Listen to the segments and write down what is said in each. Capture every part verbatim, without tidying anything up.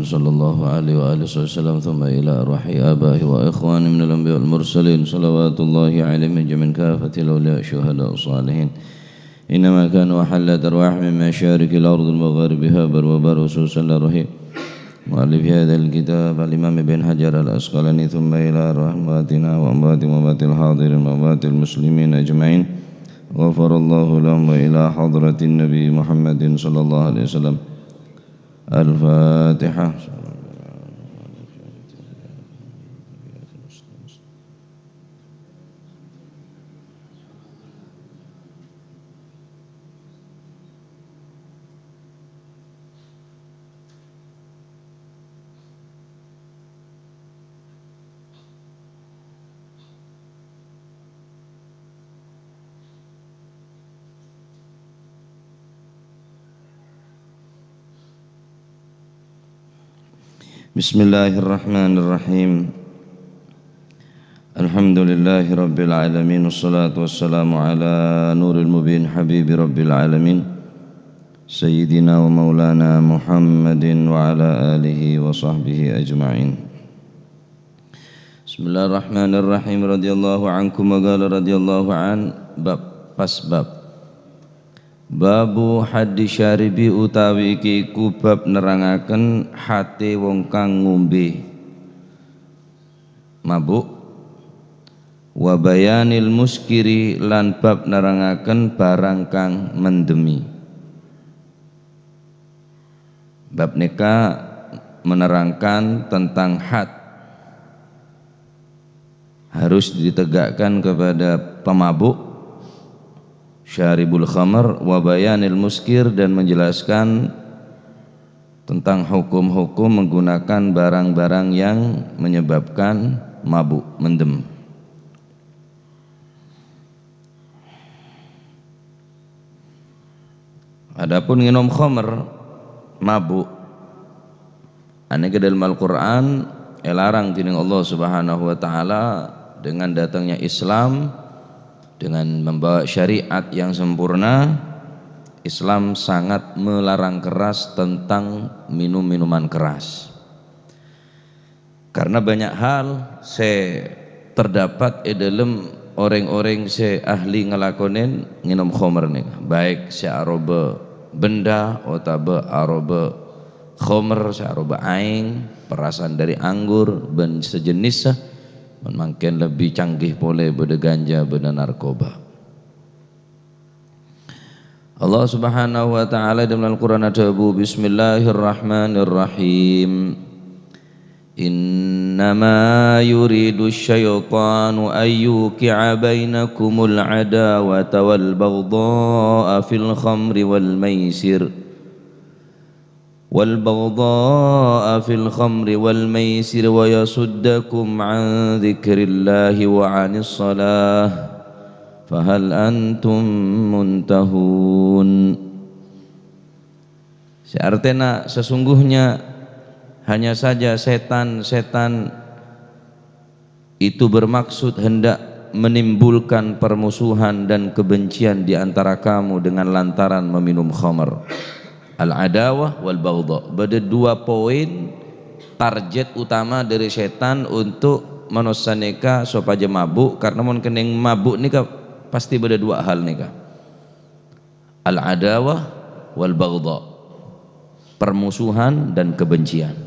صلى الله عليه وآله وصحبه وسلم، ثم إلى أرواح آبائه وإخوانه من الأنبياء والمرسلين، صلوات الله عليهم أجمعين، كافة الأولياء، الشهداء، الصالحين. إنما كانوا أحلة أرواح من مشارق الأرض ومغاربها، بر وبر، خصوصا لأرواح مؤلف هذا الكتاب الإمام ابن حجر العسقلاني، ثم إلى أرواح أمواتنا وأموات وأموات الحاضرين وأموات المسلمين أجمعين، غفر الله لهم، وإلى حضرة النبي محمد صلى الله عليه وسلم. الفاتحة. بسم الله الرحمن الرحيم. الحمد لله رب العالمين، والصلاة والسلام على نور المبين حبيب رب العالمين، سيدنا ومولانا محمد وعلى آله وصحبه أجمعين. Bismillahirrahmanirrahim. Radhiyallahu ankum wa qala radhiyallahu an. Bab, pas bab. Babu haddi syaribi, utawi iki iku bab nerangaken hate wong kang ngombe mabuk. Wa bayanil muskiri, lan bab nerangaken barang kang mendemi. Bab neka menerangkan tentang had harus ditegakkan kepada pemabuk, syaribul khamar, wa bayanil muskir, dan menjelaskan tentang hukum-hukum menggunakan barang-barang yang menyebabkan mabuk, mendem. Adapun ngenom khamar, mabuk, aneka dalam Al-Qur'an elarang dening Allah Subhanahu wa Ta'ala dengan datangnya Islam, dengan membawa syariat yang sempurna. Islam sangat melarang keras tentang minum-minuman keras. Karena banyak hal se terdapat e dhalem oreng-oreng se ahli ngalakonen ngenom khomer neka, baik se aroba benda otaba aroba khomer, se aroba aeng, perasan dhari anggur, ban sejenis, mon mangken lebbi canggih pole badha ganja, badha narkoba. Allah Subhanahu wa Ta'ala e dhalem Al-Qur'an adhâbu, "Bismillahirrahmanirrahim. Innama yuridu syaitanu an yuqi'a bainakumul adawata wal baghdha'a fil khamri wal maisir." Wal baghdha'a fil khamri wal maisir wa yasuddakum an dzikrillahi wa anis shalah, fahal antum muntahun. Se artena, sesungguhnya hanya saja setan-setan itu bermaksud hendak menimbulkan permusuhan dan kebencian di antara kamu dengan lantaran meminum khamar. Al-adawah wal baghdha. Bâdâ dua poin target utama dhâri setan untuk manossa neka sopajâ mabuk, karena mon kennèng mabuk neka pasti bâdâ dua hal neka. Al-adawah wal baghdha. Permusuhan dan kebencian.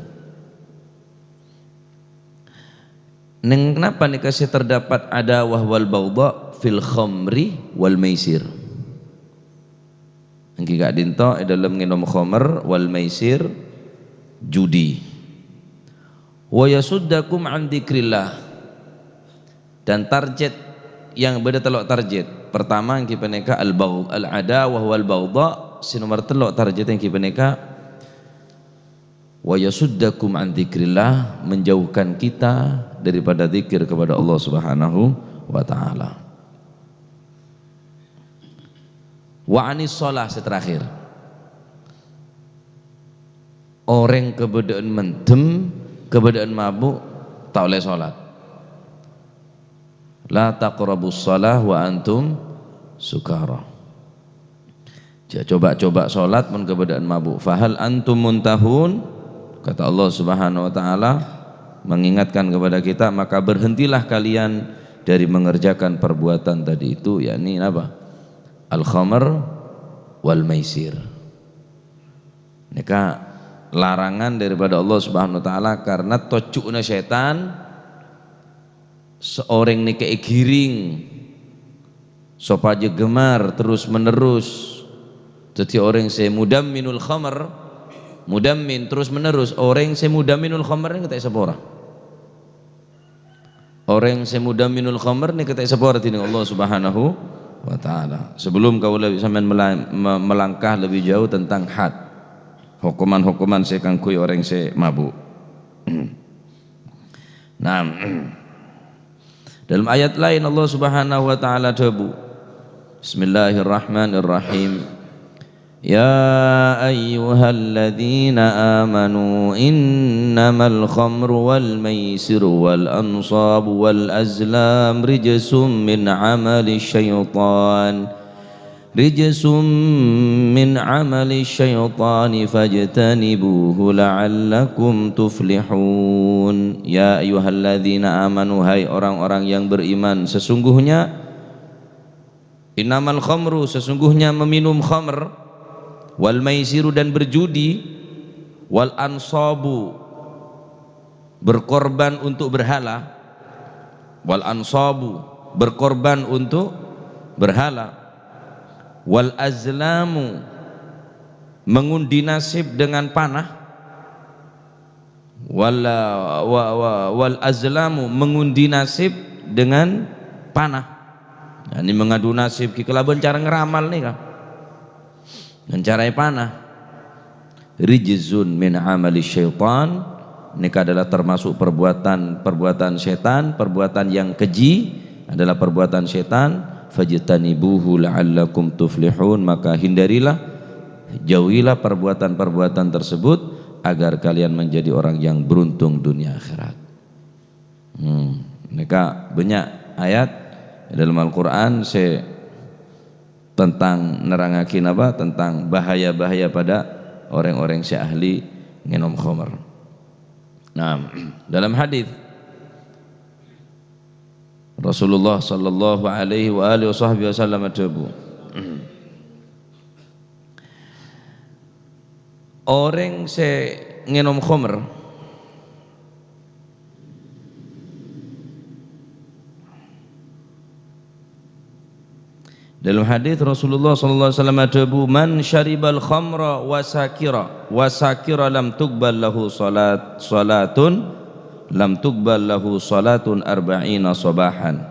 Neng kenapa neka se terdapat adawah wal baghdha fil khamri wal maisir? Enggi ka'dinto e dhalem ngenom khomer wal maisir, judi. Wa yasuddakum an dzikrillah. Dan target yang bâdâ tello' target. Pertama enggi paneka al-bagh-, al-adawah wal baghdha, se nomor tello' target enggi paneka wa yasuddakum an dzikrillah, menjauhkan kita daripada zikir kepada Allah Subhanahu wa Ta'ala. Wa anis shalah, se terakhir. Oreng kabâdâ'ân mendem, kabâdâ'ân mabuk, ta' olle sholat. La taqrabus shalah wa antum sukara. Ja-, coba-coba sholat mon kabâdâ'ân mabuk. Fahal antum muntahun? Kata Allah Subhanahu wa Ta'ala mengingatkan kepada kita, "Maka berhentilah kalian dari mengerjakan perbuatan tadi itu," yakni apa? Al-khamr wal maisir. Nèka larangan daripada Allah Subhanahu wa Ta'ala karena tojjhuna sètan sè orèng nèka èghiring sopajâ gemar terus-menerus. Dhâddhi orèng sè mudamminul khamr, mudammin terus-menerus, orèng sè mudamminul khamr nèka ta' èsapora. Orèng sè mudamminul khamr nèka ta' èsapora dhinèng Allah Subhanahu wa Ta'ala. Sebelum kaulâ sampèyan mela-, me-, melangkah lebih jauh tentang had, hokoman-hokoman sè kaangghuy orèng sè mabuk. Naam. Dalam ayat laèn Allah Subhanahu wa Ta'ala dhâbu, Bismillahirrahmanirrahim. "Ya ayyuhalladzina amanu innamal khamru wal maisiru wal ansabu wal azlam rijsum min amali syaitan." "Rijsum min amali syaitani fajtanibuhu la'allakum tuflihun." Ya ayyuhalladzina amanu, hai orang-orang yang beriman, sesungguhnya, innamal khamru, sesungguhnya meminum khamr, wal maisiru, dan berjudi, wal ansabu, berkorban untuk berhala, wal ansabu, berkorban untuk berhala, wal azlamu, mengundi nasib dengan panah, wal, wa, wa, wal azlamu, mengundi nasib dengan panah. Ini mengadu nasib ki kalaban cara ngeramal nèka. Dengan cara panah. Rijzun min amali syaitan, nèka adalah termasuk perbuatan-perbuatan setan, perbuatan yang keji adalah perbuatan setan. Fajtanibuhu la'allakum tuflihun, maka hindarilah, jauhilah perbuatan-perbuatan tersebut agar kalian menjadi orang yang beruntung dunia akhirat. Hmm, nèka bânnya' ayat dalam Al-Qur'an sè tentang nerrangngaghi napa? Tentang bahaya-bahaya pada orèng-orèng sè ahli ngènom khamar. Nah, dalam hadis Rasulullah sallallahu alaihi wa alihi wasahbihi wasallam adhâbu, Orèng sè ngènom khamr. Dalam hadis Rasulullah sallallahu alaihi wasallam adhâbu, "Man syaribal khamra wa sakira, wa sakira lam tuqbal lahu salat, salatun, lam tuqbal lahu salatun arba'ina sabahan.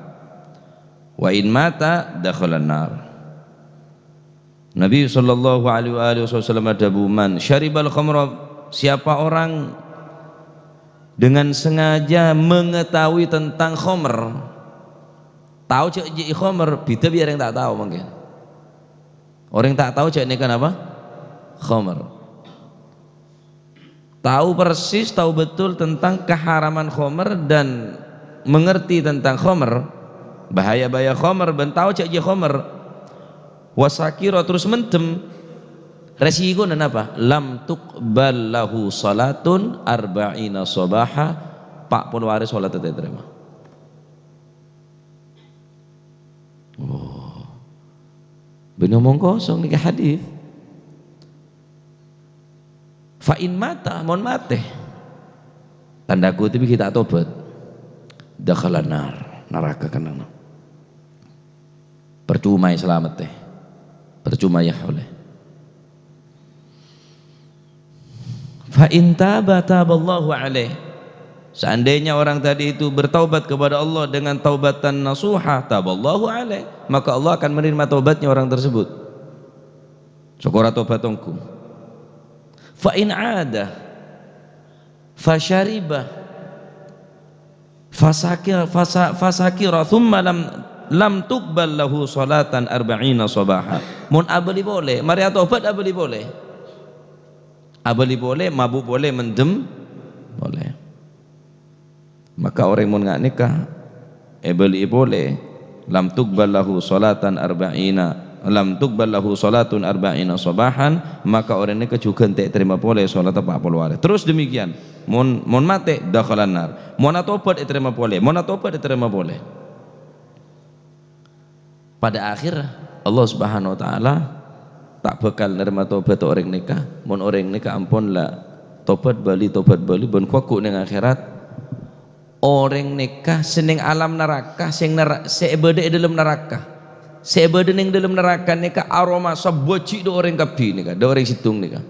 Wa in mata dakhalan nar." Nabi sallallahu alaihi wa alihi wasallam adhâbu, "Man syaribal khamra," siapa orang dengan sengaja mengetahui tentang khamr, tao jâ' jâ' khamr, bhidhâ bi' orèng ta' tao mangkèn. Orèng ta' tao jâ' nèka napa? Khamr. Tahu persis, tahu betul tentang keharaman khamr dan mengerti tentang khamr, bahaya-bahaya khamr, bân tahu jâ' jâ' khamr, wa sakira, terus mendem, resikonya napa? Lam tuqbal lahu salatun arba'ina sabaha, empat puluh hari salat ta' ètarèma. Oh. Bânnè omong kosong nèka hadis. Fa in mata, mon matè. Tandhâ kutip ghi' ta' tobat. Dakhalan nar, naraka kennengnga. Percuma è salamettè. Percuma yâ ollè. Fa in taba, taballahu alaih. Seandainya orang tadi itu bertaubat kepada Allah dengan taubatan nasuha, taballahu alaih, maka Allah akan menerima taubatnya orang tersebut. Sokora tobat ongghu. Fa in ada, fa syariba, fa sakira, fa sa-, fa sakira, thumma lam, lam tuqbal lahu salatan arba'ina sabaha. Mon abâli polè, marè atobat abâli polè. Abâli polè, mabuk polè, mendem polè. Maka orèng mon nga' nèka èbâli'i polè, lam tuqbal lahu salatan arba'ina lam tuqbal lahu shalatun arba'ina shabahan, maka orèng nèka jhughân ta' ètarèma polè shalatta pa' polo arè. Terus demikian, mon, mon matè, dakhalan nar. Mon atobhât ètarèma polè, mon atobhât ètarèma polè. Pada akhir, Allah Subhanahu wa Ta'ala ta' bhâkal narèma tobhât orèng nèka, mon orèng nèka ampon la tobhât bâli, tobhât bâli, bân ghuwâghu neng akhèrat. Orèng nèka sè neng alam naraka, sè nara-, sè èbâdâ è dâlem naraka. Sè èbâdâ neng dâlem naraka nèka aromasa bâji' dâ' orèng kabbhi nèka, dâ' orèng sèttong nèka.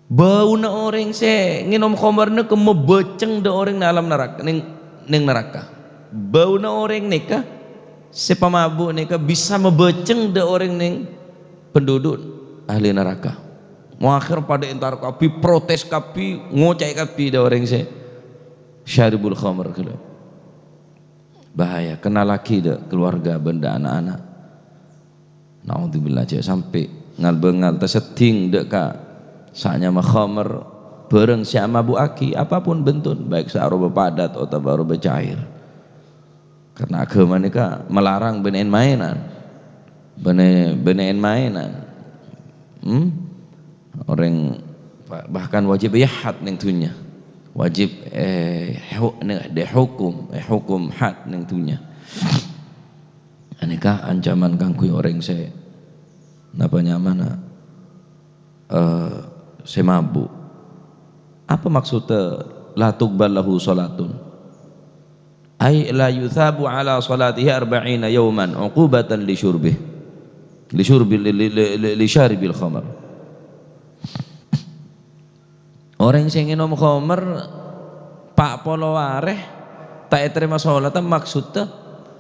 Bâuna orèng sè ngènom khomer nèka mabâceng dâ' orèng neng alam naraka, neng, neng naraka. Bâuna orèng nèka sè pamabu' nèka bisa mabâceng dâ' orèng neng penduduk ahli naraka. Mo akhèr padâ entar kabbhi, protes kabbhi, ngoca'è kabbhi dâ' orèng sè syaribul khamr ghâllu. Bahaya, kennalaghi dâ' keluarga bân dâ' ana'-ana'. Naudzubillah, jhâ' sampè' ngal-bângal tasedding dâ' ka sè anyama khamr, bhârâng sè amabu'aghi, apapun bendhuna, baik sè aropa padat otabâ aropa cair. Karena aghâma nèka melarang bân en-maènan. Bân, bân en-maènan. Hmm? Orèng ba-, bahkan wajib, ya, had neng dhunnya. Wajib, eh, hu-, neng, dihukum, eh, hukum had neng dhunnya. Anèka ancaman kaangghuy orèng sè napa nyamana, eh, sè mabu'. Apa maksudda la tuqbal lahu shalatun? Ai la yutsabu ala shalatihi arba'ina yauman uqubatan li syurbih. Li syurbi, li, li, li, li, li syaribil khamr. Orèng sè ngènom khomer pa' polo arè ta' ètarèma sholatta, maksudda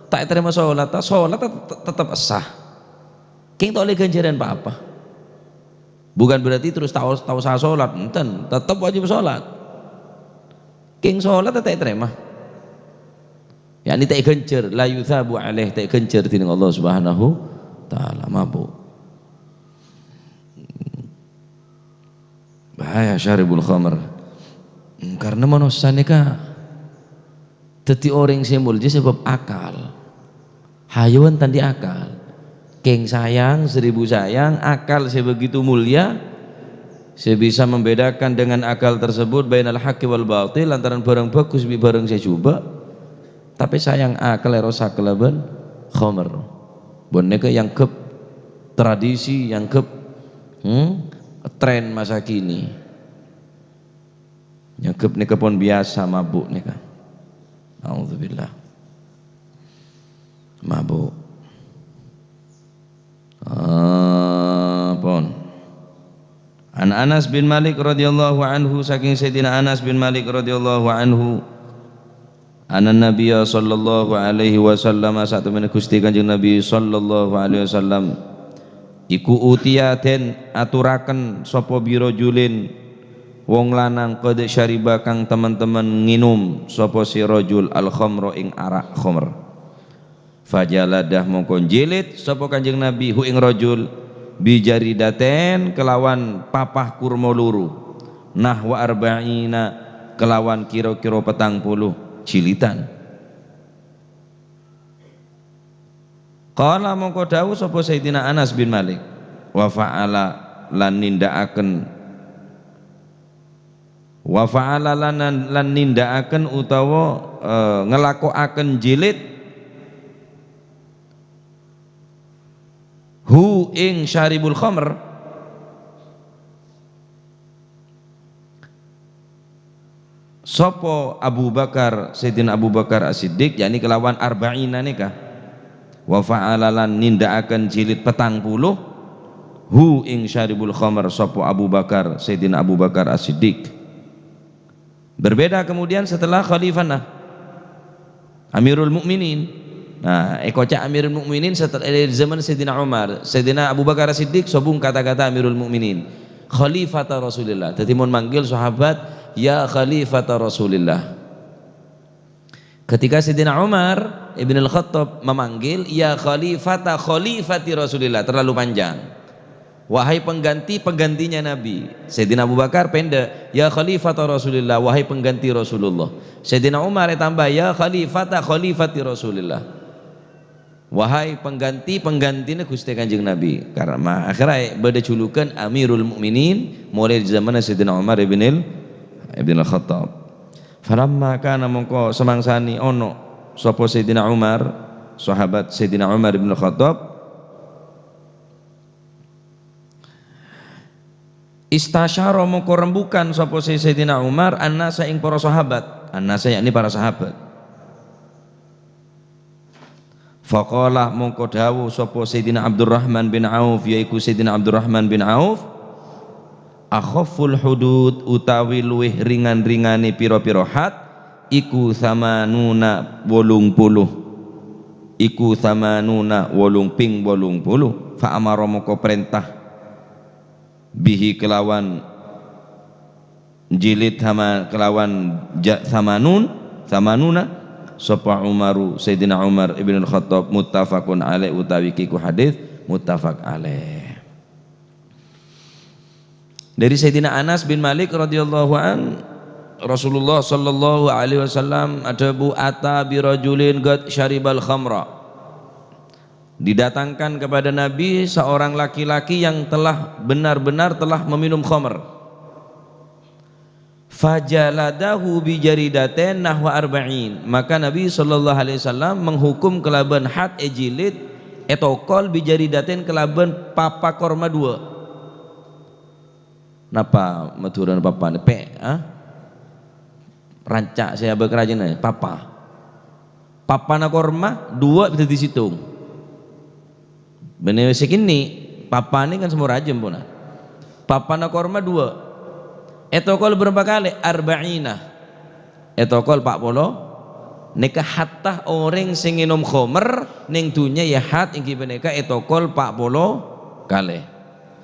ta' ètarèma sholatta, sholatta tet-, tetep sah. Kèng ta' ollè ghânjhârân pa-apa. Bukan berarti terus ta' os-, ta' osa sholat, enten, tetep wajib sholat. Kèng sholatta ta' ètarèma. Yakni ta' èghânjhâr, la yutsabu alaih, ta' èghânjhâr dening Allah Subhanahu wa Ta'ala, mabu'. Bahaya syaribul khamr. Hmm, karena manossa nèka dhâddhi orèng sè molja sabâb akal. Hayawan ta' andi' akal. Kèng sayang, seribu sayang, akal sè begitu mulia, sè bisa membedakan dengan akal tersebut bainal haqqi wal batil, lantaran bhârâng bhâghus bi' bhârâng sè jhubâ'. Tapè sayang akal èrosak kalabân khamr. Bân nèka èangghep tradisi, èangghep, hmm, tren masa kini. Èangghep nèka pon biyasa mabu' nèka. Naudzubillah. Mabu'. Ah, pon. An Anas bin Malik radhiyallahu anhu, saking Sayyidina Anas bin Malik radhiyallahu anhu, anna Nabiyya sallallahu alaihi wasallam, satemene Gusti Kanjeng Nabi sallallahu alaihi wasallam, iku utiya den aturaken sapa birojulin, wong lanang, qad syariba, kang temen-temen nginum sapa si rojul al-khamra, ing arak khamr. Fajaladah, mongko njilid sapa Kanjeng Nabi hu ing rajul bijaridaten kelawan papah kurma loro, nahwa arba'ina, kelawan kira-kira petang puluh jilidan. Qala, mongko dawuh sapa Sayyidina Anas bin Malik, "Wa fa'ala, lan nindakaken." Wa fa'ala lan, lan nindakaken utawa, eh, ngelakoaken jilid, hu ing syaribul khamr, sapa Abu Bakar, Sayyidina Abu Bakar As-Siddiq, yakni kelawan arba'ina neka. Wa fa'ala lan nindakaken jilid petang puluh, hu ing syaribul khamr, sapa Abu Bakar, Sayyidina Abu Bakar As-Siddiq. Berbeda kemudian setelah khalifana Amirul Mukminin. Nah, ekoca' Amirul Mukminin setelah, eh, zaman Sayyidina Umar, Sayyidina Abu Bakar As-Siddiq sobung kata-kata Amirul Mukminin, Khalifata Rasulillah. Jadi mon manggil sahabat, "Ya Khalifata Rasulillah." Ketika Sayyidina Umar ibn al-Khattab memanggil, "Ya Khalifata Khalifati Rasulillah," terlalu panjang. "Wahai pengganti penggantinya Nabi." Sayyidina Abu Bakar pendek, "Ya Khalifata Rasulillah, wahai pengganti Rasulullah." Sayyidina Umar tambah, "Ya Khalifata Khalifati Rasulillah." Wahai pengganti-penggantina Guste Kanjeng Nabi. Karena ma-, akhirnya bâdâ julukan Amirul Mukminin mulai di zamanna Sayyidina Umar ibnil, ibnil Khattab. Falamma kana, mongko samangsane ono sapa Sayyidina Umar, sahabat Sayyidina Umar ibnil Khattab, istasyara, mongko rembugan sapa Sayyidina Umar, annasa, ing para sahabat. Annasa yakni para sahabat. Faqala, mongko dawuh sapa Sayyidina Abdurrahman bin Auf, yaiku Sayyidina Abdurrahman bin Auf, "Akhafful hudud, utawi luwih ringan-ringane pira-pira had, iku samanuna wolung puluh." Iku samanuna, wolung ping wolung puluh. Fa amara, mongko perintah, bihi, kelawan jilid sama, kelawan ja-, samanun, samanuna, sapa Umaru, Sayyidina Umar ibn al-Khattab, muttafaqun alaih, utawi kiku hadis muttafaq alaih. Dari Sayyidina Anas bin Malik radhiyallahu an, Rasulullah sallallahu alaihi wasallam adhabu, "Ata birajulin qad syaribal khamra." Didatangkan kepada Nabi seorang laki-laki yang telah benar-benar telah meminum khamr. Fajaladahu bijaridatain nahwa arba'in. Maka Nabi sallallahu alaihi wasallam menghukum kelaban had, ejilid, etokol, bijaridatain, kelaban papa korma dua. Napa Madhurâna papa nè? Pe', ah? Ranca' sè abâ' ka rajâna, papa. Papana korma, dua bisa dâddhi sèttong. Bânnè sè kènè', papana kan sè mora jâ' pona. Papana korma dua. Etokol bârâmpa kalè? Arba'ina. Etokol pa' polo. Nèka hatta orèng sè ngènom khamr neng dhunnya ya had ènggi panèka etokol pa' polo kalè.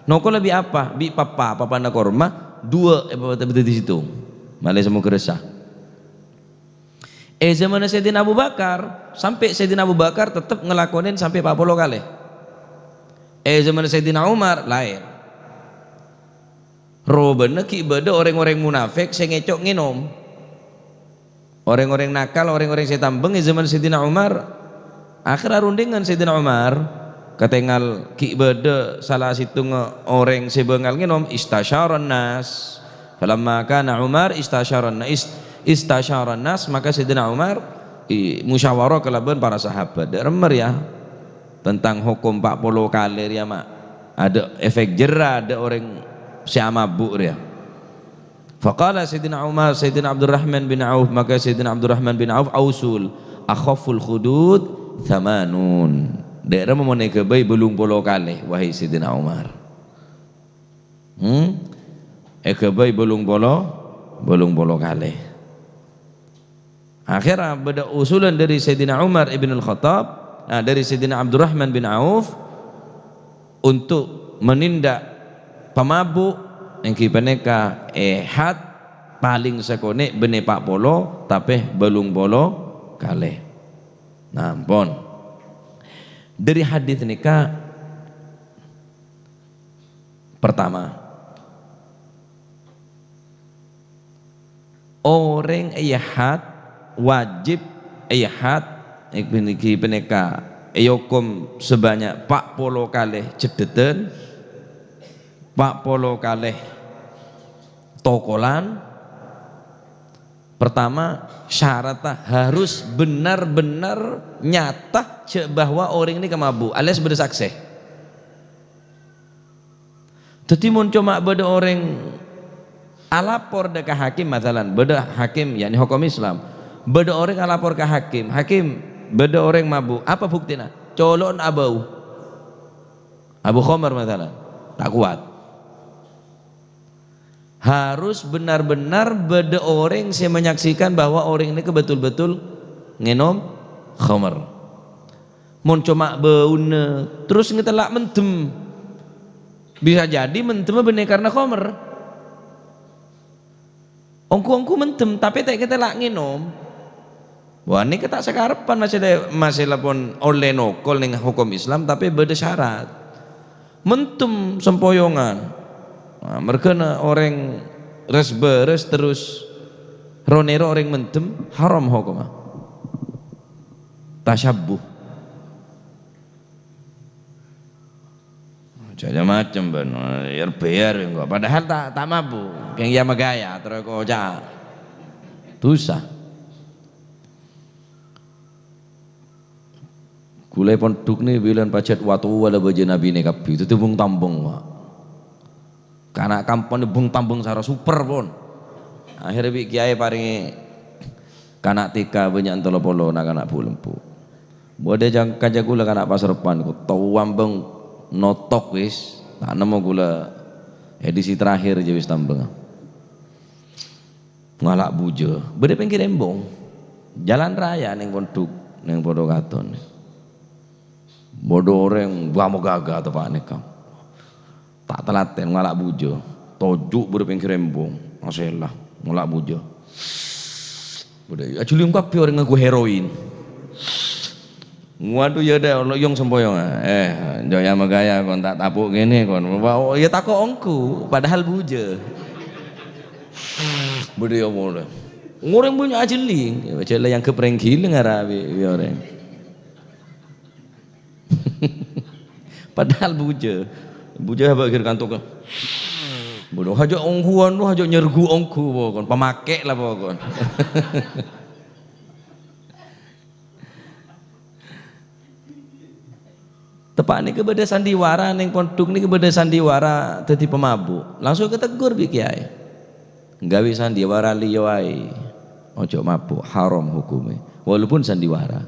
Nokola bi' apa? Bi' papa, papana korma, dua, eh, papa, tapi dâddhi sèttong. Malè sè mogâ rassa. È zamanna Sayyidina Abu Bakar, sampè' Sayyidina Abu Bakar tetep ngalakonè sampè' pa' polo kalè. È zamanna Sayyidina Umar, laèn. Robâna ghi' bâdâ orèng-orèng munafik sè ngèco' ngènom. Orèng-orèng nakal, orèng-orèng sè tambâng è zaman Sayyidina Umar, akhèrra rundingan Sayyidina Umar, katèngal ghi' bâdâ sala sèttonga orèng sè bângal ngènom, istasyaran nas. Falamma kana Umar istasyaran na-, is-, istasyaran nas, maka Sayyidina Umar i-, musyawarah kalabân para sahabat. Dâ' remma rèya tentang hokom pa' polo kalè rèya, ma'. Adâ' efek jera, adâ' orèng sè amabu' rèya. Faqala Sayyidina Umar, Sayyidina Abdurrahman bin Auf, maka Sayyidina Abdurrahman bin Auf ausul, "Akhafful hudud thamanun." Dâ' remma mon èghâbây bâllung polo kalè, wahai Sayyidina Umar. Hmm? Èghâbây bâllung polo, bâllung polo kalè. Akhèrra bâdâ usulan dâri Sayyidina Umar ibn al-Khattab, ah, dâri Sayyidina Abdurrahman bin Auf untuk menindak pamabuk, ènggi panèka èhad palèng sakonè' bânnè pa' polo, tapè bâllung polo kalè. Nah, ampon. Dâri hadis nèka, pertama, orèng èhad wajib èhad, ènggi panèka èokom sabânnya' pa' polo kalè jeddhedhân, pa' polo kalè tokolan. Pertama, syaratnya harus benar-benar nyata jâ' bahwa orèng nèka mabu', alias bâdâ saksè. Dâddhi, mon coma bâdâ orèng alapor dâ' ka hakim, masalan, bâdâ hakim, yakni hokom Islam, bâdâ orèng alapor ka hakim, "Hakim, bâdâ orèng mabu', apa buktèna?" "Colo'na abâu, abu khamar," masalan, ta' kowat. Harus benar-benar bâdâ orèng sè menyaksikan bahwa orèng nèka betul-betul ngènom khamar. Mon coma bâuna, terros ngatèla' mendem. Bisa jadi mendemma bânnè karna khamar. Ongghu-ongghu mendem, tapè ta' ngatèla' ngènom. Wah, nèka ta' sakarebbhân masè, masè la pon ollè nokol neng hokom Islam, tapè bâdâ syarat. Mendem sempoyongan. Nah, mergâna orèng res-bâres terros ro-nèro orèng mendem, haram hokomma. Tasyabbuh. Jâ' macem bân, yer-bâyer engko'. Padahal ta', ta' mabuk. Kèng iyâ magaya, terro èkoca'. Dusa. Ghulâ è pondhuk nè bilân pajhât watu wala bâjâna binè kabbhi. Dhâddhi bung-tambung, Pak. Kana' kampong bung-tambung sara super, pon. Akhirnya bi' kiyaè parèngè kana' T K bânnya'an tello polo na'-kana' bu'-lembu'. Bâdâ jang-, kanca ghulâ kana' Pasrepan, ko' tao ambâng notok wis. Ta' nemmo ghulâ edisi terakhir jâ wis tambâng. Ngala' bujâ. Bâdâ pèngghir embong. Jalan raya neng pondhuk, neng podo katon. Bâdâ orèng bâmo gaga teppa'na nèka. Ta' telatèn ngala' bujâ. Toju' bâdâ pèngghir embong. Asèla, ngala' bujâ. Bâdâ, ajhuli kabbhi orèng ngangghuy heroin. Waduh, ya dah, lo yong sempoyong. Eh, jâ' iyâ magaya kon ta' tapo' kènè kon. Wah, oh, ya tako' ongghu, padahal bujâ. Bâdâ ya molè. Orèng bânnya' ajhuli. Ya, jâ' la èangghep rèng ghilâ ngara bi', bi' orèng. Padahal bujâ. Bujâ apa kira kantoka. Bâdâ hajâ' ongghuwân, hajâ' nyergu ongghu pokon, pamakè la pokon. Teppa'na nèka bâdâ sandiwara neng pondhuk nèka bâdâ sandiwara dhâddhi pamabuk. Langsung kateggur bi' kiyaè. Ghâbây sandiwara liyo aè. Ojo mabuk, haram hukumma. Walaupun sandiwara.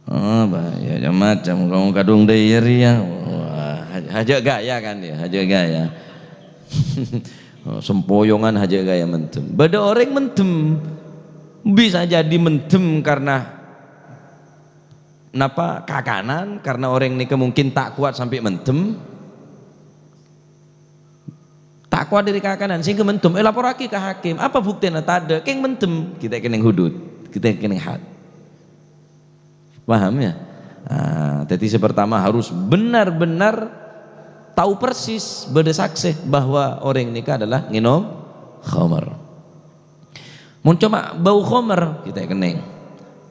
Oh, bahaya macam-macam. Kamu kadung dâri yâ. Wah, haj-, hajâ' gaya kan ya, hajâ' gaya. Oh, sempoyongan hajâ' gaya mendem. Bâdâ orèng mendem. Bisa jadi mendem karena napa? Kakanan, karena orèng nèka mungkin ta' kowat sampè' mendem. Ta' kowat dâri kakanan, sehingga mendem. Eh, laporraghi ka hakim. Apa buktèna? Tadâ'. Kèng mendem. Kita kènèng hudud. Kita kènèng had. Paham ya? Nah, jadi sè pertama harus benar-benar tahu persis, bâdâ saksè bahwa orèng nèka adalah ngènom khamar. Mon coma bau khamar, kita kènèng.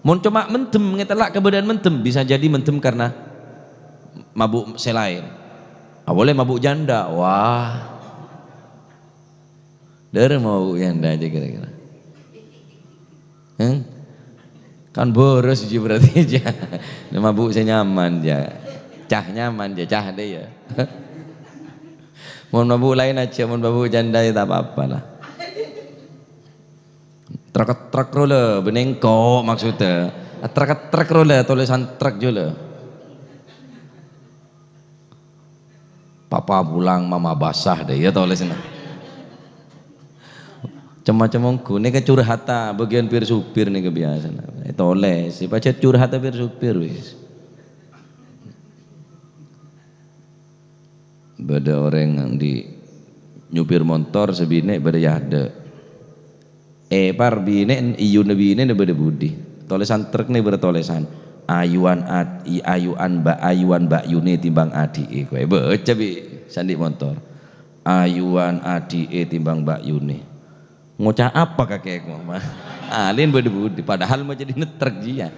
Mon coma mendem, ngètella' kabâdâ'ân mendem, bisa jadi mendem karena mabuk sè laèn. Awalnya mabuk janda, wah. Dâri mabuk janda aja kira-kira. Hah? Kan boros ji berarti ja. Mabuk sè nyaman ja. Cah nyaman ja, cah deh ya. Mon mabuk laèn aja, mon mabuk janda ya tak apa-apa lah. Trek-trek ro lè, bânnè engko' maksudnya. Trek-trek ro lè, tulisan trek jâ lè. Papa pulang, mama basah deh, ya tulisnya. Cem-macem ongghu, nèka curhata, bagian pir-supir nèka biasa. Tulis, sè pajhât curhata pir-supir wis. Bâdâ orèng andi' nyupir montor, sè binè' bâdâ è adâ'. È par binè', iyuna binèna bâdâ budi. Tolesan trek nè bâdâ tolesan, "Ayuan at-, i-, ayuan ba-, ayuan Mbak Yuni timbang adhi'è." Kowe baca bi' sè andi' montor, "Ayuan adhi'è timbang Mbak Yuni." Ngoca' apa kakè kowe, Ma? Alèn bâdâ budi, padahal ma' jadi netrek jiya.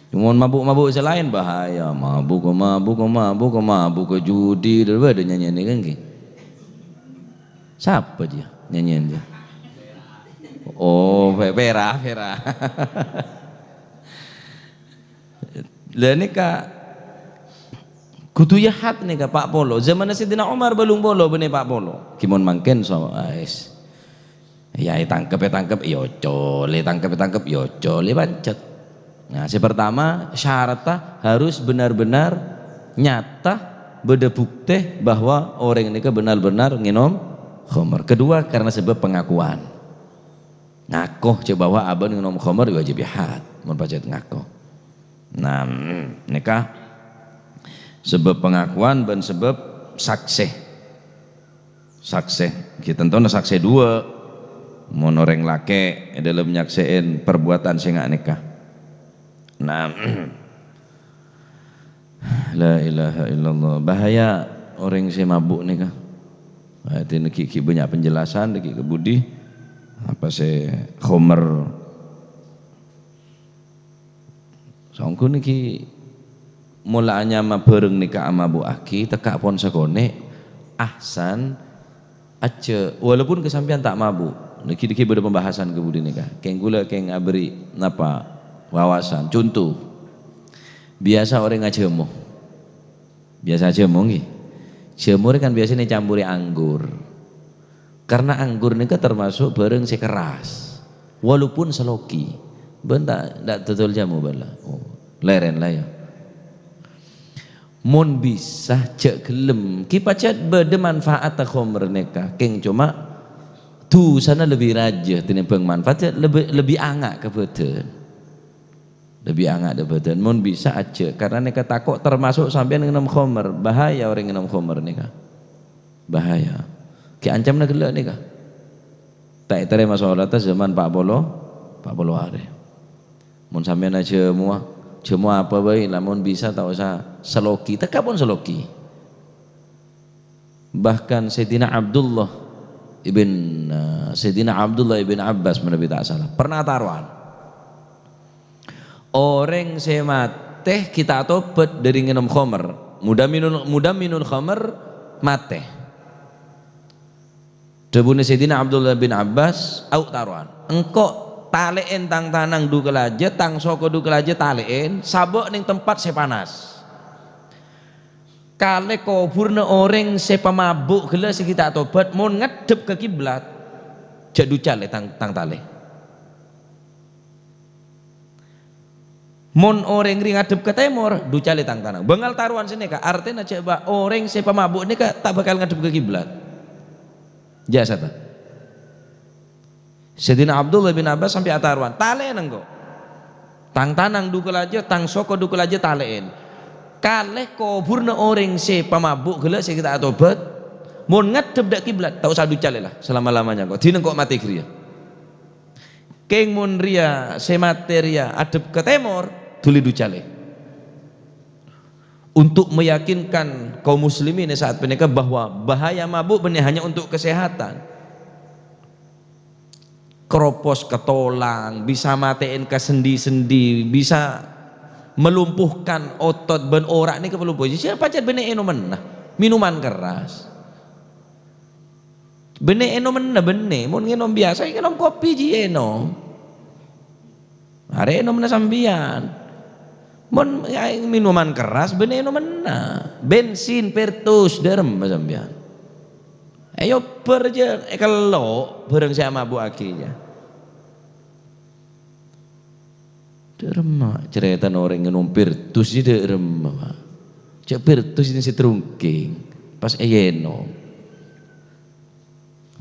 Mon mabuk-mabuk sè laèn bahaya. Mabuk, mabuk, mabuk, mabuk, judi, bâdâ nyanyian nèka ngghi. Sapa jiya nyanyian jiya? Oh, Fe-, Fera, Fera. Lah nèka kodhu jahat nèka, pa' polo. Zamanna Sayyidina Umar bâllung polo bânnè pa' polo. Ghi mon mangkèn so-, ais. Ya, ètangkep, ètangkep, ya ocol, ètangkep, ètangkep, ya ocol, ya pancet. Nah, sè pertama, syaratnya harus benar-benar nyata, bâdâ buktè bahwa orèng nèka benar-benar ngènom khamar. Kedua, karena sebab pengakuan. Ngako jâ bahwa abâ'na ngènom khamar, ya wajib had, mon pajhât ngako. Nah, mm, nèka sebab pengakuan bân sebab saksè. Saksè, ghi' tantona saksè duwâ'. Mon orèng lakè' è dâlem nyaksè'è perbuatan sè nga' nèka. Nah, la ilaha illallah. Bahaya orèng sè mabuk nèka. Artèna ghi', ghi' bânnya' penjelasan, ghi' ka budi. Apa sè khomer? Songgu nèka mola anyama bhâreng nèka amabu'aghi, tekka' pon sakonè', ahsan, ajjhâ', walaupun ka sampèyan ta' mabu'. Nèka dhiggi' bâdâ pembahasan ka budi nèka. Kèng ghulâ kèng abherri' napa wawasan. Conto, biyasa orèng ajhâmo. Biyasa ajhâmo, ngghi. Jhâmo rè kan biyasana ècampurè anggur. Karena anggur nèka termasuk bhâreng sè kerras, walaupun salogi. Bân ta', ta' dodol jhâmo bâlâ. Oh, lèrèn la, yâ. Mon bisa, jhâ' ghellem. Ghi' pajhât bâdâ manfaatta khomer nèka. Kèng coma dusana lebbi rajâ tènèmbhâng manfaat, lebbi, lebbi anga' ka bâdân. Lebbi anga' dâ' bâdân. Mon bisa, ajjhâ'. Karena nèka tako' termasuk sampèyan ngènom khomer. Bahaya orèng ngènom khomer nèka. Bahaya. Ghi' ancamna ghellâ' nèka. Ta' ètarèma solatta zaman pa' polo, pa' polo arè. Mon sampèyan ajhâmowa, jhâmo apa bhâi, lamon bisa ta' osa salogi, tekka' pon salogi. Bahkan Sayyidina Abdullah ibn, eh, Sayyidina Abdullah ibn Abbas, manabi ta' sala, pernah atarowan. Orèng sè matè ghi' ta' atobhât dâri ngènom khomer, mudamminul, mudamminul khomer, matè. Dhâbuna Sayyidina Abdullah bin Abbas, "Au' tarowan, engko' talè'èn tang tanang du kalajâ, tang soko du kalajâ talè'èn, sabâ' neng tempat sè panas. Kalè koburna orèng sè pamabu' ghellâ' sè ghi' ta' atobhât, mon ngaddhep ka kiblat, jhâ' du calè tang, tang talè." Mon orèng rè ngaddhep ka tèmor, du calè tang tanang. Bângal tarowan sanèka, artèna jhâ' bâ-, orèng sè pamabu' nèka ta' bhâkal ngaddhep ka kiblat. Jhâ' sapa? Sayyidina Abdullah bin Abbas sampè' atarowan, "Talè'èn engko'. Tang tanang du kalajâ, tang soko du kalajâ talè'èn. Kalè koburna orèng sè pamabu' ghellâ' sè ghi' ta' atobhât. Mon ngaddhep dâ' kiblat, ta' osa du calè la, selama-lamanya engko'. Dina engko' matè ghâriyâ." Kèng mon rèya sè matè rèya addhep ka tèmor, dhuli du calè. Untuk meyakinkan kaum muslimin è sa'at panèka bahwa bahaya mabuk bânnè hanya untuk kesehatan. Kropos ka tolang, bisa matè'èn ka sendi-sendi, bisa melumpuhkan otot bân ora' nèka malumpuh. Sè pajhât bânnè ènomanna, minuman keras. Bânnè ènomanna bânnè, mon ngènom biyasa, ngènom kopi jiyâ ènom. Arè ènomanna sampèyan. Mon, ya, minuman keras, bânnè ènomanna. Bensin, Pertus, dâ' remma sampèyan. Èobbhâr jhâ' èkello' bhârâng sè amabu'aghi, ya. Dâ' remma carètana orèng ngènom Pertus jiyâ dâ' remma, Pak. Jhâ' Pertus jiyâ sè trungkèng, pas èènom.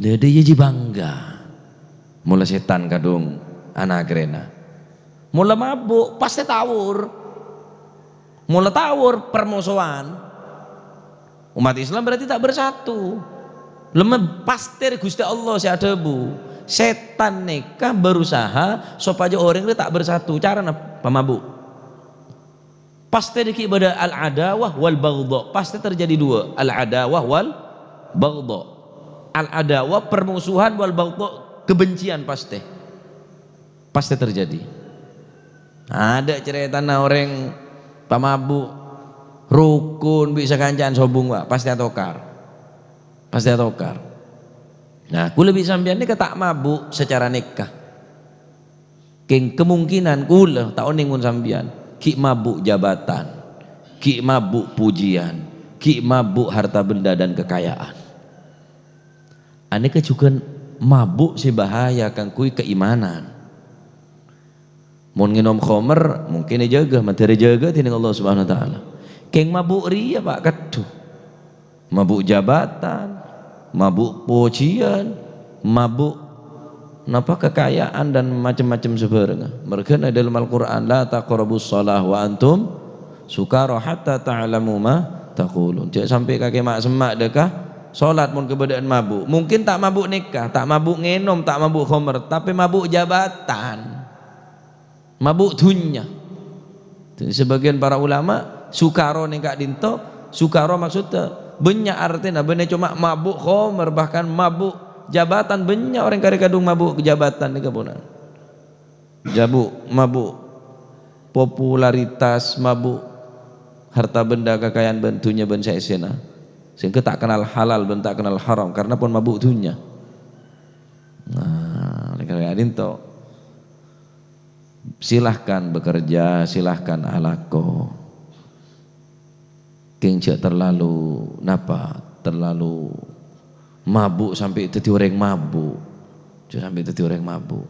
Lha, dâ' iyâ jiyâ bangga. Mola sètan kadhung ana' karèna. Mola mabu', pastè tawur. Mola tawur, permosowan. Umat Islam berarti ta' bersatu. Lemma pastè rè Ghustè Allah sè adhâbu, sètan nèka berusaha sopajâ orèng rè ta' bersatu. Carana pamabu'. Pastè dhiggi' bâdâ al-adawah wal baghdha. Pastè terjadi dua, al-adawah wal baghdha. Al-adawah, permusuhan, wal baghdha, kebencian pastè. Pastè terjadi. Adâ' carètana orèng pamabu', rokon bi' sakanca'an sobung, wa, pastè atokar. Pastè atokar. Nah, kulâ bi' sampèyan nèka ta' mabu' sacara nèka. Kèng kemungkinan kulâ ta' onèng mon sampèyan ghi' mabu' jabatan, ghi' mabu' pujian, ghi' mabu' harta benda dan kekayaan. Anèka jhughân mabu' sè bahaya kaangghuy kaimanan. Mon ngènom khomer, mungkin èjâgâ, mandhâr èjâgâ dhinèng Allah Subhanahu wa Ta'ala. Kèng mabu' rèya, Pak, kadhu. Mabu' jabatan, mabu' pojiân, mabu' napa, kekayaan dan macem-macem sabhârângnga. Merghâna è dâlem Al-Qur'an, "La taqrabus shalah wa antum sukara hatta ta'lamu ma taqulun." Jhâ' sampè' kakè ma'-, semma' dâ' ka salat mon kabâdâ'ân mabu'. Mungkin ta' mabu' nèka, ta' mabu' ngènom, ta' mabu' khomer, tapè mabu' jabatan. Mabu' dhunnya. Dhâddhi, sabâgiyân para ulama, sukaro nèng ka'dinto, sukaro maksudda bânnya' artèna, bânnè coma mabu' khomer, bahkan mabu' Jabatan, bânnya' orèng karè kadhung mabu' jabatan nèka pona. Jabu', mabu' popularitas, mabu' harta benda kakayan bân dhunnya bân saèssèna. Sehingga ta' kennal halal bân ta' kennal haram karena pon mabu' dhunnya. Nah, oleh karena itu, silahkan bekerja, silahkan alako. Kèng jhâ' terlalu, napa? Terlalu mabu' sampè' dhâddhi orèng mabu'. Jhâ' sampè' dhâddhi orèng mabu'.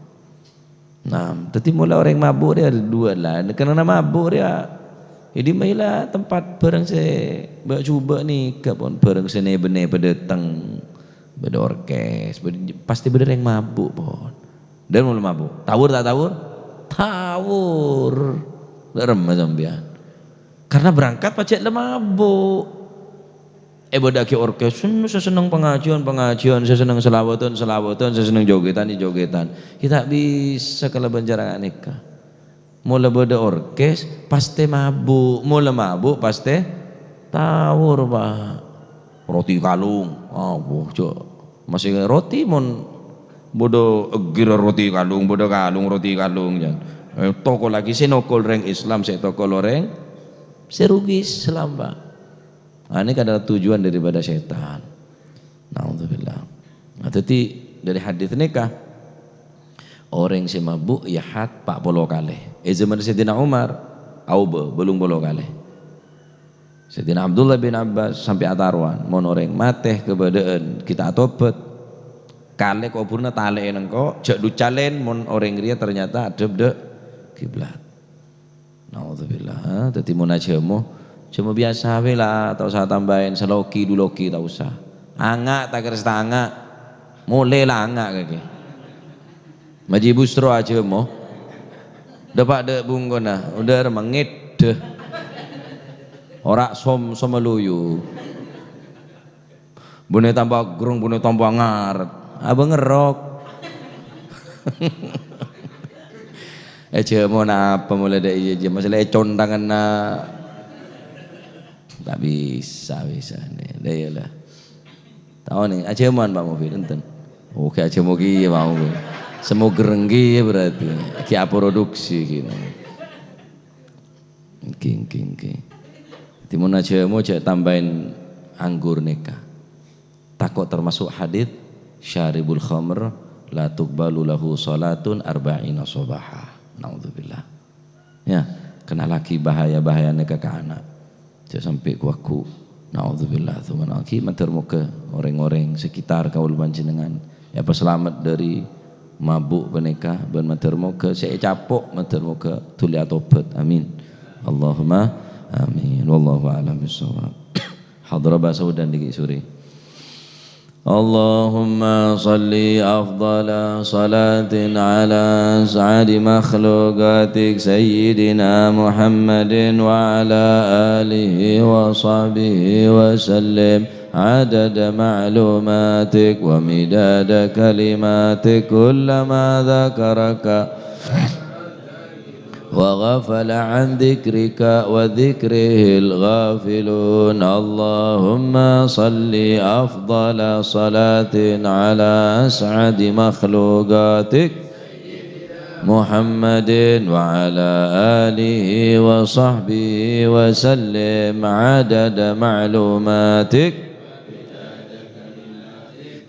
Nah, dhâddhi mola orèng mabu' rèya dua lah. Kenana mabu' rèya. Jadi maila tempat bârâng sè bâ'-jhubâ' nèka pon bârâng sè nè-bânnè padâteng. Bâdâ orkes, bâdâ, pasti bâdâ orèng mabu' pon. Dan mola mabu'. Tawur ta' tawur? Tawur. Dâ' remma sampèyan. Karena berangkat pajhât la mabu'. Èbâdâ'aghi orkes, sen-, sè senneng pangajiân, pangajiân, sè senneng selawatan, selawatan, sè senneng jogètan, jogètan. Kita bisa kalabân cara nèka. Mola bâdâ orkes, pastè mabu'. Mola mabu', pastè tawur, Pak. Roti kalung. Abbhu, jhâ'. Masih roti mon bâdâ ègir roti kalung, bâdâ kalung roti kalung, jhân. Eh, tokol lagi sè nokol rèng Islam, sè tokol orèng sè rugi Islam, Pak. Nah, ini adalah tujuan daripada setan. Naudzubillah. Nah, dhâddhi dâri hadits nèka, orèng sè mabu' yâ had pa' polo kalè. È zaman Sayyidina Umar, aobâ, bâllung polo kalè. Sayyidina Abdullah bin Abbas sampè' atarowan, mon orèng matè kabâdâ'ân ghi' ta' atobhât, kalè kobhurrâ talè'è nèngko', jhâ' ducalèn mon orèng rèya ternyata addhep dâ' kiblat. Naudzubillah. Dhâddhi mon ajhâmo, jhâmo biyasa bhâi la, ta' osa tambâi salogi, du logi, ta' osa. Anga' ta' kèra sè ta' anga'. Molè la anga' kakè. Maji busro ajhâmo. Dâpa' dâ' bungkona, undâr mangèddhâ. Ora som-, somaloyu. Bânnè tamba grong, bânnè tamba ngarep. Abâ ngerrok. Eh, jhâmo napa molè dâ' iyâ, jhâ' masalah è contanganna. Ta' bisa, bisa nè. Dâ' iyâ la. Tao nè, ajhâmowan Pak Mufid, enten. Oke, ajhâmo kèya Pak Mufid. Sè mogher kèya berarti. Ghi' aproduksi ghi'. Ngghi, ngghi, ngghi. Dhâddhi mon ajhâmo jhâ' tambâi anggur nèka. Tako' termasuk hadits, "Syaribul khamr la tuqbalu lahu shalatun arba'ina shabaha." Naudzubillah. Ya, kennalaghi bahaya-bahayana ka, ka ana'. Jhâ' sampè' ghu-lagghu. Naudzubillah, tsumma naudzubillah. Mandhâr moghâ rèng-orèng sekitar kaulâ panjhennengngan èpasalamet dâri mabu' panèka, bân mandhâr moghâ sè ècapo' mandhâr moghâ dhuli atobhât. Amin. Allahumma amin. Wallahu a'lam bissawab. Hadhara bhâsa Udan nèka sore. اللهم صل أفضل صلاة على أسعد مخلوقاتك سيدنا محمد وعلى آله وصحبه وسلم عدد معلوماتك ومداد كلماتك كلما ذكرك وغفل عن ذكرك وذكره الغافلون. اللهم صل أفضل صلاة على أسعد مخلوقاتك محمد وعلى آله وصحبه وسلم عدد معلوماتك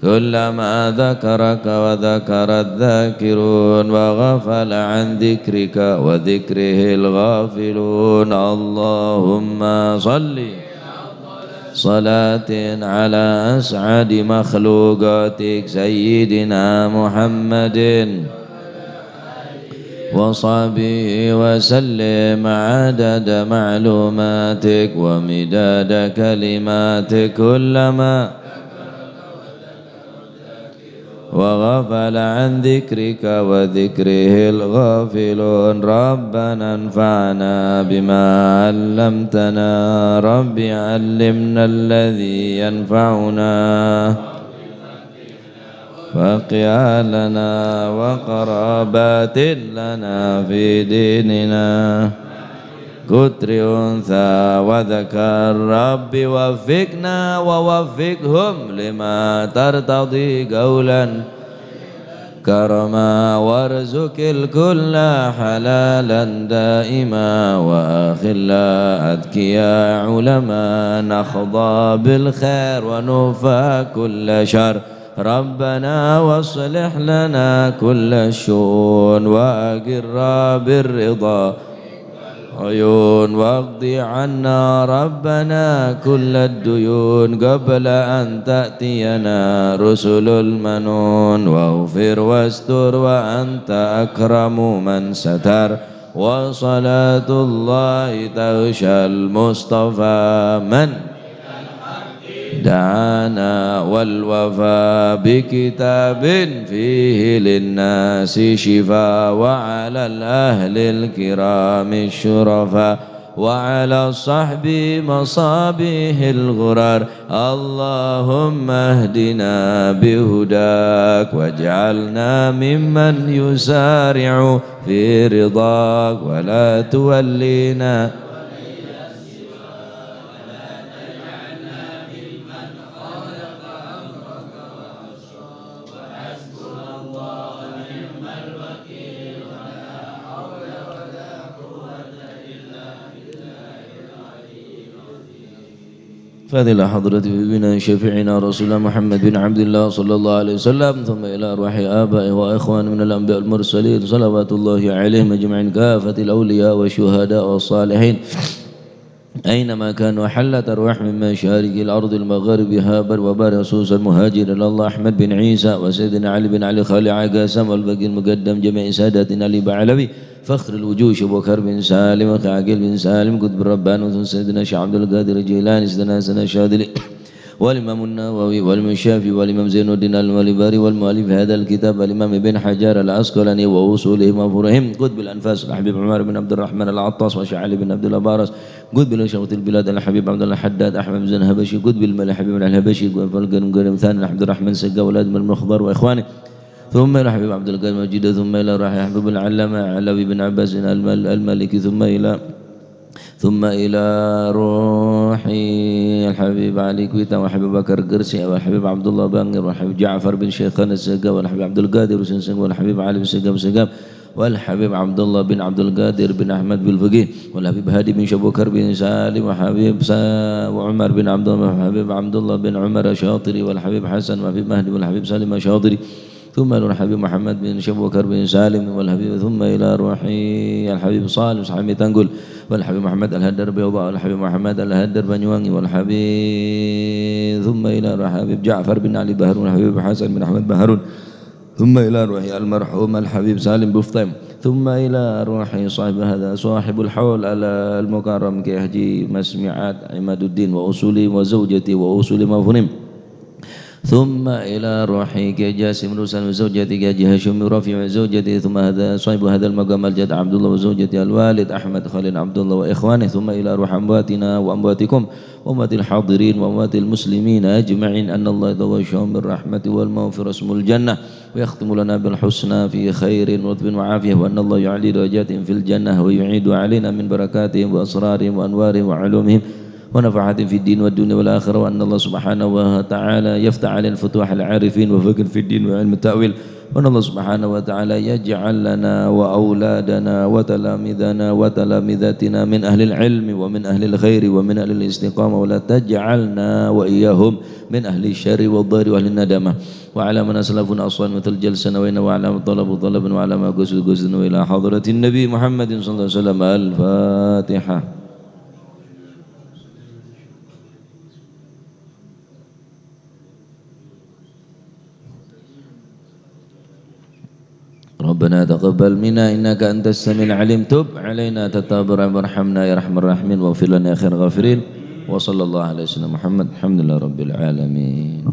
كلما ذكرك وذكر الذاكرون وغفل عن ذكرك وذكره الغافلون. اللهم صل صلاة على أسعد مخلوقاتك سيدنا محمد وصحبه وسلم عدد معلوماتك ومداد كلماتك كلما وغفل عن ذكرك وذكره الغافلون. ربنا انفعنا بما علمتنا. رب علمنا الذي ينفعنا. وقيا لنا وقرابات لنا في ديننا. كل أنثى وذكر. رب وفقنا ووفقهم لما ترتضي قولا كرما، وارزق الكل حلالا دائما، وأخلاء أتقياء علماء، نحظى بالخير ونكفى كل شر. ربنا واصلح لنا كل الشؤون، وأقر بالرضا عيون، واقض عنا ربنا كل الديون قبل أن تأتينا رسل المنون، واغفر واستر وأنت أكرم من ستر، وصلاة الله تغشى المصطفى من دعانا، والوفاء بكتاب فيه للناس شفاء، وعلى الأهل الكرام الشرفاء، وعلى الصحب مصابيح الغرر. اللهم اهدنا بهداك، واجعلنا ممن يسارع في رضاك، ولا تولينا فضل حضرة حبيبنا شفيعنا رسول الله محمد بن عبد الله صلى الله عليه وسلم، ثم إلى أرواح آبائه وإخوانه من الأنبياء والمرسلين، صلوات الله عليهم أجمعين، كافة الأولياء والشهداء والصالحين، أينما كانوا، حلت أرواحهم من مشارق الأرض لمغاربها، بر وبر، خصوصا مهاجر إلى الله أحمد بن عيسى، وسيدنا علي بن علي خليل عقاسم، والباقي المقدم، جميع ساداتنا البعلوي، فخر الوجوه أبو بكر بن سالم، وعقيل بن سالم، قطب الرباني، وسيدنا شيخ عبد القادر الجيلاني، سيدنا حسن الشاذلي، والإمام النووي، والإمام الشافعي، والإمام زين الدين المالباري، والمؤلف هذا الكتاب الإمام ابن حجر العسقلاني، وأصولهم وفروعهم، قطب الأنفاس الحبيب عمر بن عبد الرحمن العطاس، وشيخ علي بن عبد الله باراس، قطب مشايخ البلاد الحبيب عبد الله الحداد، أحمد بن زين الحبشي، قطب المال الحبيب بن الحبشي، قطب القرن الثاني عبد الرحمن سقا، والأدم المخضر وإخوانه، ثم إلى الحبيب عبد القادر مجيد، ثم إلى روح الحبيب العلامة علوي بن عباس المال-، المالكي، ثم إلى، ثم إلى روح الحبيب علي كويتا، والحبيب بكر قرسي، والحبيب عبد الله بانجر، والحبيب جعفر بن شيخان السقا، والحبيب عبد القادر حسين سقا، والحبيب علي بن سقا بن سقا، والحبيب عبد الله بن عبد القادر بن أحمد بالفقيه، والحبيب هادي بن شبوكر بن سالم، وحبيب سا-، وعمر بن عبد الله، والحبيب عبد الله بن عمر الشاطري، والحبيب حسن، والحبيب مهدي، والحبيب سالم الشاطري، ثم إلى الحبيب محمد بن شبوكر بن سالم، والحبيب، ثم إلى روح الحبيب صالح سحامي تنقل، والحبيب محمد الهدر بيضاء، والحبيب محمد الهدر بنيواني، والحبيب، ثم إلى روح الحبيب جعفر بن علي بهرون، والحبيب حسن بن أحمد بهرون، ثم إلى روح المرحوم الحبيب سالم بفطيم، ثم إلى روح صاحب هذا، صاحب الحول على المكرم كي حجي مسمعات عماد الدين وأصولي وزوجتي وأصول مفهوم. ثم إلى روح كي جاسم روسان وزوجتي كي حجي هاشم رافع وزوجتي، ثم هذا صاحب هذا المقام الجد عبد الله وزوجتي الوالد أحمد خليل عبد الله وإخوانه، ثم إلى روح أمواتنا وأمواتكم وأموات الحاضرين وأموات المسلمين أجمعين، أن الله يتغشاهم بالرحمة والمغفرة ويسكنهم الجنة، ويختم لنا بالحسنى في خير ولطف وعافية، وأن الله يعلي درجاتهم في الجنة، ويعيد علينا من بركاتهم وأسرارهم وأنوارهم وعلومهم ونفحاتهم في الدين والدنيا والآخرة، وأن الله سبحانه وتعالى يفتح علينا فتوح العارفين وفقه في الدين وعلم التأويل، وأن الله سبحانه وتعالى يجعل لنا وأولادنا وتلاميذنا وتلاميذاتنا من أهل العلم ومن أهل الخير ومن أهل الاستقامة، ولا تجعلنا وإياهم من أهل الشر والضر وأهل الندامة. وعلى من أسلفنا الصائم في الجلسة نوينا، وعلى من طلبوا طلبا، وعلى من قصد قصدا، وإلى حضرة النبي محمد صلى الله عليه وسلم. الفاتحة. ربنا تقبل منا إنك أنت السميع العليم، تب علينا تتاب الرحيم، وارحمنا يا أرحم الراحمين، واغفر لنا يا خير الغافرين. وصلى الله على سيدنا محمد، الحمد لله رب العالمين.